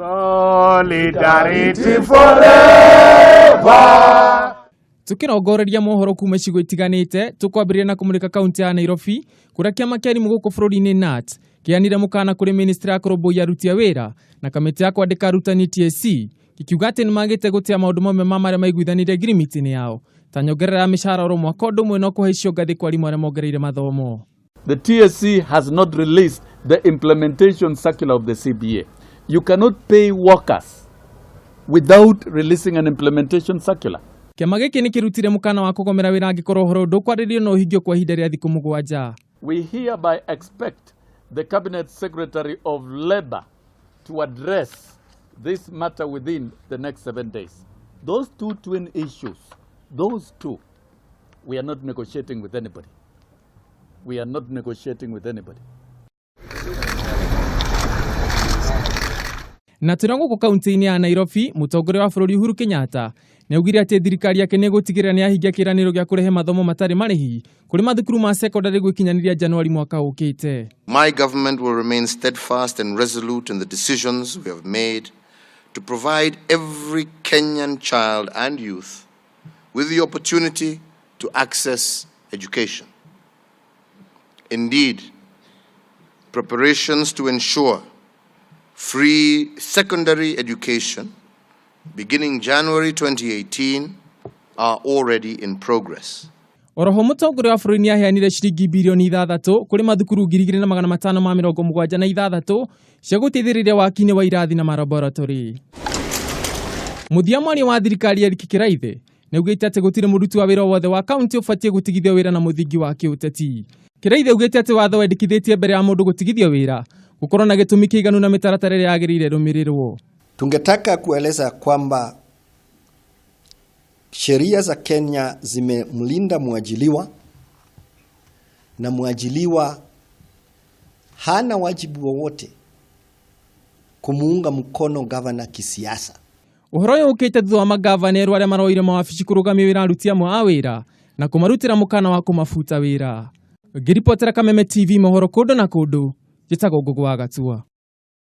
Solidarity forever. Tukirongoreria mohoro kuma icigo itiganite, tukwambĩrĩria na kũmũrĩka kaunti ya Nairobi kũrĩa kĩama kĩa arimũ gũkũ bũrũri-inĩ KNUT kĩheanire mũkana kũrĩ ministry ya kũrũmbũiya aruti a wĩra na kamĩtĩ ya kwandĩka arutani TSC, gĩkiuga atĩ nĩmagĩte gũtĩa maũndũ mamwe ma marĩa maiguithanirie ngirimiti-inĩ yao ta nyongerera ya mĩcara oro mwaka, ũndũ ũmwe na kũhaicio ngathĩ kwa arimũ arĩa mongereire mathomo. The TSC has not released the implementation circular of the CBA. You cannot pay workers without releasing an implementation circular. Kĩama gĩkĩ nĩ kĩrutire mũkana wa kũgomera wĩra angĩkorwo ũhoro ndũkwarĩrĩrio na ũhingio kwa ihinda rĩa thikũ 7. We hereby expect the Cabinet Secretary of Labor to address this matter within the next 7 days. Those two twin issues, those two, we are not negotiating with anybody. We are not negotiating with anybody. Na twĩra gũkũ kaunti-inĩ ya Nairobi, mũtongoria wa bũrũri Uhuru Kenyatta nĩ augire atĩ thirikari yake nĩ ĩgũtigĩrĩra nĩ yahingia kĩĩranĩro gĩa kũrehe mathomo matarĩ marĩhi kũrĩ mathukuru ma sekondarĩ gwĩkinyanĩria Januari mwaka ũkĩte. My government will remain steadfast and resolute in the decisions we have made to provide every Kenyan child and youth with the opportunity to access education. Indeed, preparations to ensure free secondary education beginning January 2018 are already in progress. Oroho mũtongoria wa bũrũri nĩ aheanire ciringi birioni 6 kũrĩ mathukuru 2576 cia gũteithĩrĩria waki-inĩ wa irathi na malaboratory. Mũthia, mwaria wa thirikari Eric Kiraithe nĩ augĩte atĩ gũtirĩ mũruti wa wĩra wothe wa kaunti ũbatiĩ gũtigithio wĩra na mũthingi wa kĩũteti. Kiraithe augĩte atĩ watho wendekithĩtie mbere ya mũndũ gũtigithio wĩra gũkorwo na gĩtũmi kĩiganu na mĩtaratara ĩrĩa yagĩrĩire ĩrũmĩrĩrwo. Tungetaka kueleza kwamba sheria za Kenya zimemlinda mwajiliwa na mwajiliwa hana wajibu wowote kumuunga mkono gavana kisiasa. Ũhoro ũyũ ũkĩte thutha wa magavana erũ arĩa maroire mawabici kũrũgamia wĩra aruti amwe a wĩra na kũmarutĩra mũkana wa kũmabuta wĩra. Ngĩribotera Kameme TV mohoro kũndũ na kũndũ, njĩtagwo Ngũgũ wa Gatua.